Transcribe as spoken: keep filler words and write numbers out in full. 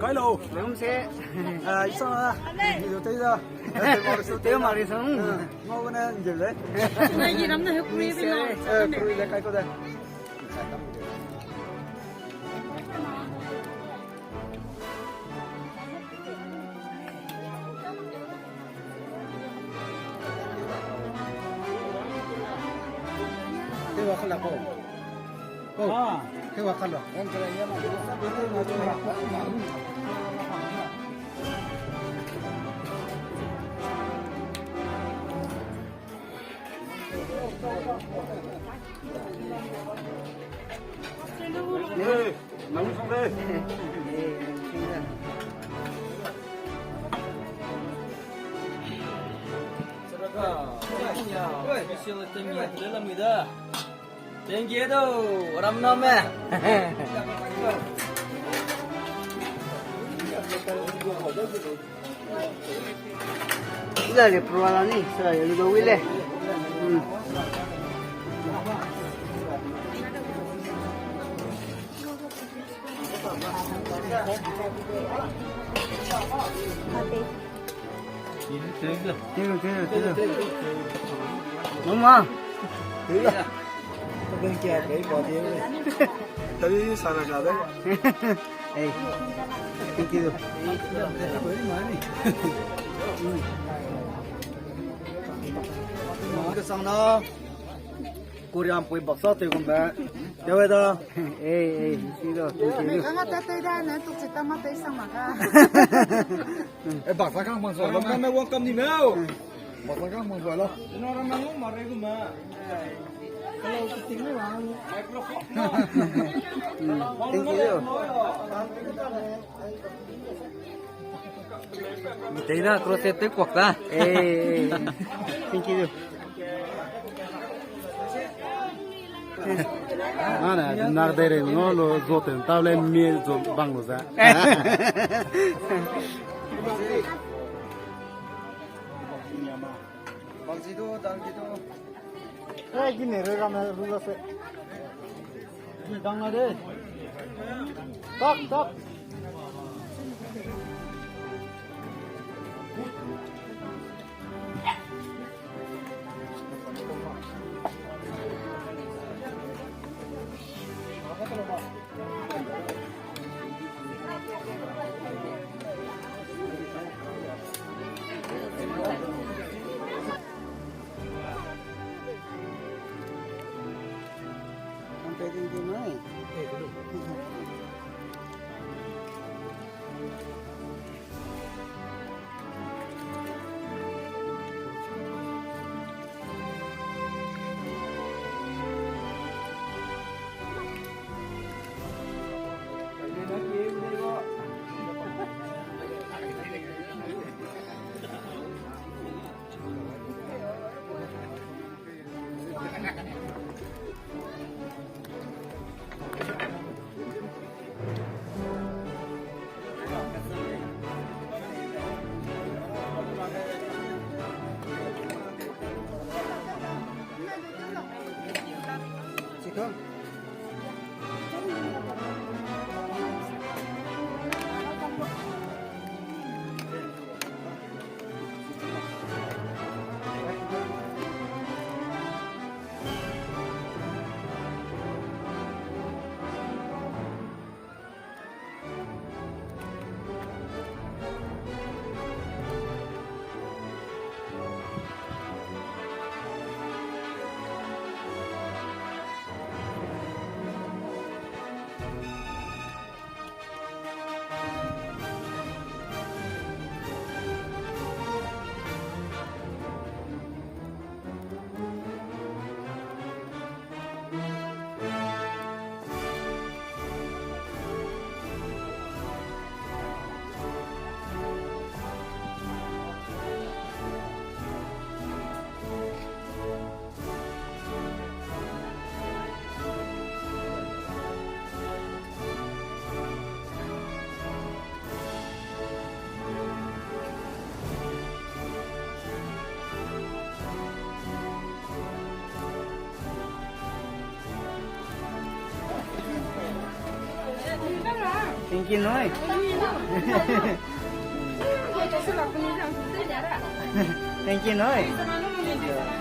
Kai lo. Lum se. Ah, isa na. Video tei da. Tei ma ri sang. Ngau ne ngeu le. Ngai gi ram ne he kuri bi na. Eh, kuri le kai ko da. Tewa kala ko. Ko. Ah. Tewa kala. Special item ya, tule lamui da. Thank you do, ram nam me. Ila le pro ala ni, sala le lu do wile. Hmm. Tiru, tiru, tiru. Mama. Tiru. Tadi sana ka de. Hey. Thank you. Ke sang na. Korean pui baksa tei gumbe. Tewe da. Eh, eh, si da. Thank you. Kanga tei tei da, ne tuk si ta ma tei sang ma ka. Eh, baksa kang bang so, lam me welcome ni meu. Baksa kang bang so lo. Ina ram nang ma re gumbe. Hello, ting ni wang. Thank you. Tei da, crochet tei kuak da. Eh, thank you. Ana, nar dai re no lo zo ten tau le mi zo bang lo za. Bang si do, dang si do. Eh, gine re ramme rula se. Dang na de. Tak, tak. Thank you noi. Thank you noi.